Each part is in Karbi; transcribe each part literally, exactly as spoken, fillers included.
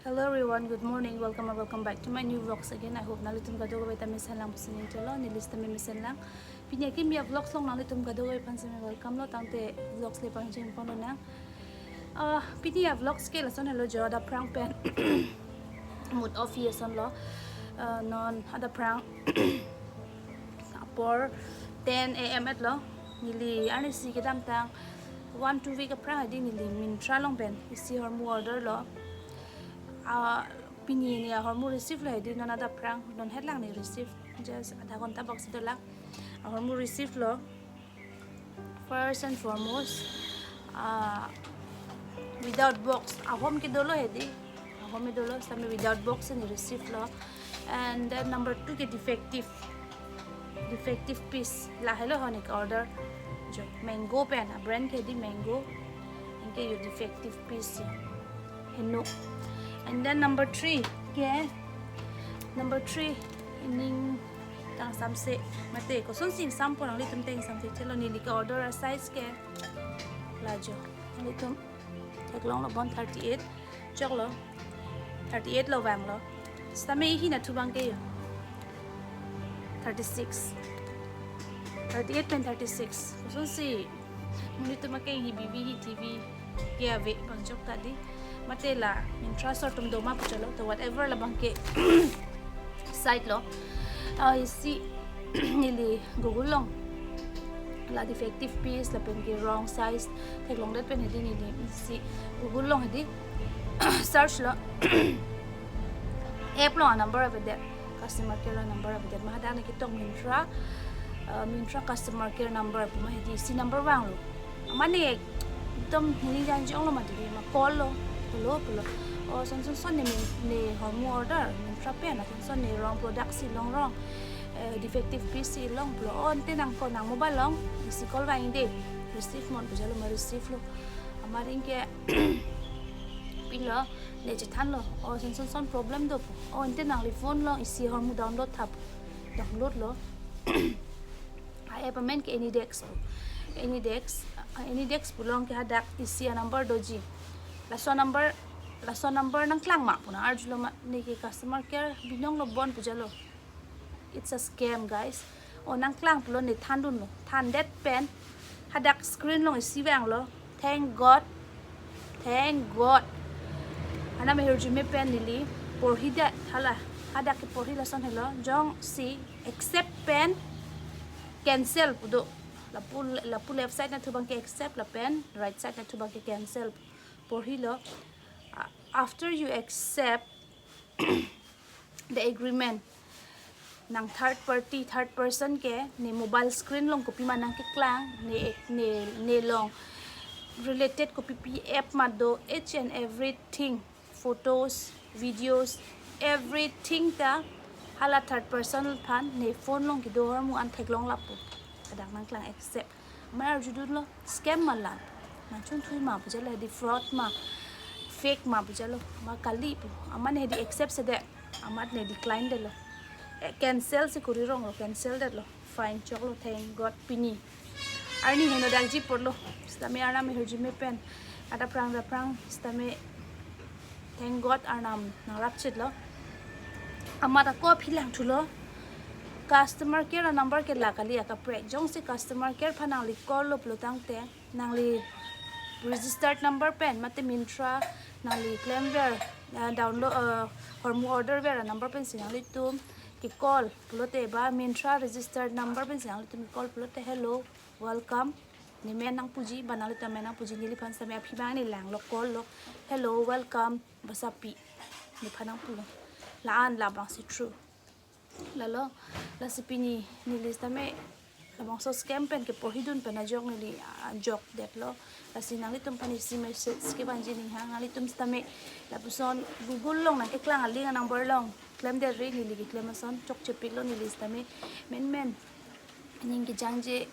Hello everyone, good morning. Welcome or welcome back to my new vlogs again. I hope nanglitum kadokave ta mesen lang pusi ningtelo, neli sitame mesen lang. Pini akimi avlogs along nanglitum kadokave aphan sitame welcome lo, tangte vlogs le pangcheng pon lonang. Ah, pini avlogs ke lason helo jo, adap aphrang pen mood off ason lo. Ah, non adap aphrang apor ten A M at lo. Neli arnisi kedamtang one two week aphrang hedi neli Myntra along pen isi ahormu order lo. Ah, pini ne ahormu receive lo hedi, non adap aphrang, non het lang ne receive. Just adha ghonta bak si dolang. Ahormu receive lo. First and foremost, ah, without box. Ahom ke dolo hedi. Ahom ke dolo, sitame without box ne receive lo. And then number two ke defective. Defective piece. La helo hon ik order. Jo, Mango pen, a brand ke hedi Mango. Anke jo defective piece ya. Heno. And then number three ke, number three, ining tang samse, mate, kosonsi ingsampon nanglitum ta ingsamse chelo, neli ke order a size ke la jo. Nanglitum theklong lo bon, thirty-eight. Choklo. Thirty-eight lo vanglo. Sitame ihin athu abang ke jo thirty-six. Thirty-eight pen thirty-six. Kosonsi nanglitum akeng hi B V hi T V ke ave, bang chok ta di. Mate la Myntra store atum doma pu chelo, to whatever labang ke site lo. Ah, isi neli Google along la defective piece lapen ke wrong size theklongdet pen hedi neli isi Google along hedi search lo. App along a number avedet, customer care along number avedet. Ma hadak ne ketong Myntra, ah, Myntra customer care number pu ma hedi isi number vanglo. Amat ne ekdom hini jan jong lo mati, ma call lo, pulo pulo. O son son son ne Myn-, ne ahormu order Myntra pen, a son son ne wrong product si long, wrong, eh, defective piece si long pulo. O ante nang ko nang mobile along isi call vangde. Receive mon pu jalo, ma receive lo. Amat anke pilo, ne chethan lo. O son son son problem do pu. O ante nangli phone along isi ahormu download tha pu. Download lo. A app amen ke AnyDesk pu. AnyDesk, ah, AnyDesk pu along ke hadak isi a number doji. Laso number, laso number nangklang ma pu nang arjulo, ma ne ke customer care binong lo bon pu jalo. It's a scam, guys. O nangklang pulo, ne thandunlo. Thandet pen hadak screen along isi vanglo. Thank God. Thank God. Arnam ahirjume pen neli porhidet hala. Hadak ke porhi lason helo. Jongsi accept pen cancel pu do. Lapu, lapu left side nathu abang ke accept, lapen right side nathu abang ke cancel. Porhilo. A-, after you accept the agreement, nang third party, third person ke ne mobile screen along kopima nangkeklang, ne, ne, ne along related kopipi app ma do, each and everything, photos, videos, everything ta hala third person aphan ne phone along kedo ahormu an theklong lapu. Hadak nangklang accept. Amat arjudunlo, scam ma la. Nangchungthui ma pu jalo, hedi fraud ma, fake ma pu jalo, ma kali pu. Amat ne hedi accept sedet, amat ne decline detlo. Eh, cancel si kori rong lo, cancel detlo. Fine, choklo, thank God pini. Arni heno dakji apotlo. Sitame arnam ahirjume pen. Adap aphrang, adap aphrang, sitame thank God arnam nangrapchitlo. Amat ako aphi langthulo. Customer care a number ke la kali, akaprek. Jongsi customer care aphan nangli call lo pulo tangte, nangli registered number pen, mate Myntra nangli klemver, eh, download, eh, ahormu order ver a number pensi nanglitum ke call pulote, ba Myntra registered number pensi nanglitum call pulote, "Hello, welcome." Ne men nangpuji, ba nanglitum men nangpuji, neliphan sitame aphi abang ne langlo, call lo, "Hello, welcome, basa pi." Nephan nangpulo. La-an labangsi true. Lalo, lasi pini neli sitame labangso scam pen keporhidun pen ajok neli, ah, jokdetlo. Lasi nanglitum aphan isi message kevanji ninghang, nanglitum sitame lapuson Google along nangkeklang a link a number along klemdetri, neli keklem ason chokchepiklo, neli sitame menmen ning kejangje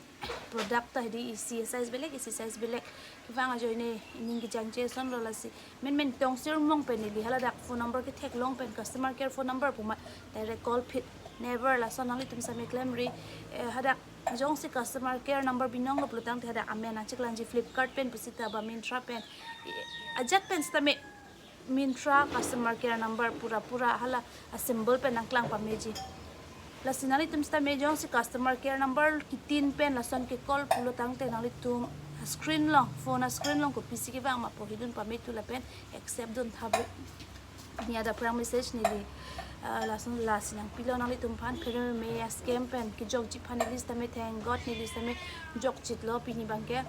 product ta hedi isi size belek, isi size belek kevang ajoine ning kejangje asonlo. Lasi menmen tong sirmong pen neli haladak phone number ketheklong pen, customer care phone number pu ma direct call phit. Never, lason nanglitum sitame klemri, eh, hadak jongsi customer care number binong lo pulo tangte hadak amen nangcheklangji, Flipkart pen pusita ba Myntra pen, eh, ajat pen sitame Myntra customer care number pura pura hala a-symbol pen nangklang pameji. Lasi nanglitum sitame jongsi customer care number kitin pen lason ke-call pulo tangte nanglitum a-screen along, phone a-screen along kopisi kevang ma pu hidun pame tu lapen accept dun tha bre. Pini adap aphrang message neli, ah, lason lasi nangpilo nanglitum aphan, phereme a-scam pen kejokji aphan neli sitame thank God neli sitame jokchitlo pini abangke.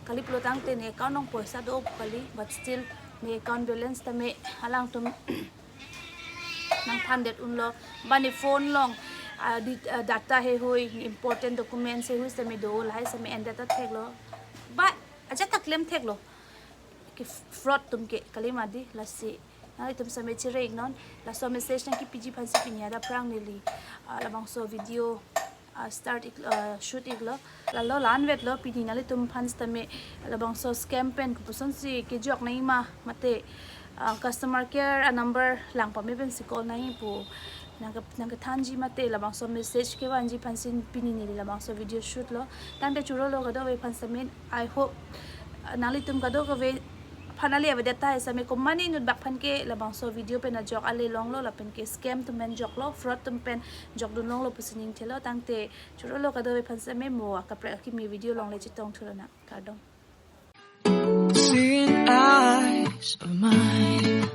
Kali pulo tangte ne account along poisa do kali, but still ne account balance tame alangtum nangthandet unlo, ba ne phone along, ah, di, ah, data heihui, important documents heihui sitame do, lahai sitame en data theklo. Ba ajat ta klem theklo. Ke fraud atum ke kali mati, lasi nanglitum sitame chere-iknon. Laso message nangkepiji aphansi pini adap aphrang neli, ah, labangso video, ah, start ik, ah, shoot iklo. Lalo la-anvetlo, pini nanglitum aphan sitame labangso scam pen kopusonsi kejok nangji ma mate, ah, customer care a-number lang pame pensi call nangji pu nangke, nangkethanji mate labangso message kevanji aphansi pini neli labangso video shootlo. Tangte churolo kadokave aphan sitame, I hope, ah, nanglitum kadokave aphan ale avedet tahai sitame komatne inut bak aphan ke labangso video pen ajok ale longlo lapen ke scam atum pen joklo, fraud atum pen jokdun longlo pusi ningthelo. Tangte churolo kadokave aphan sitame mo akaprek akimi video along le chetong thulonang. Kardom. Seeing eyes of mine.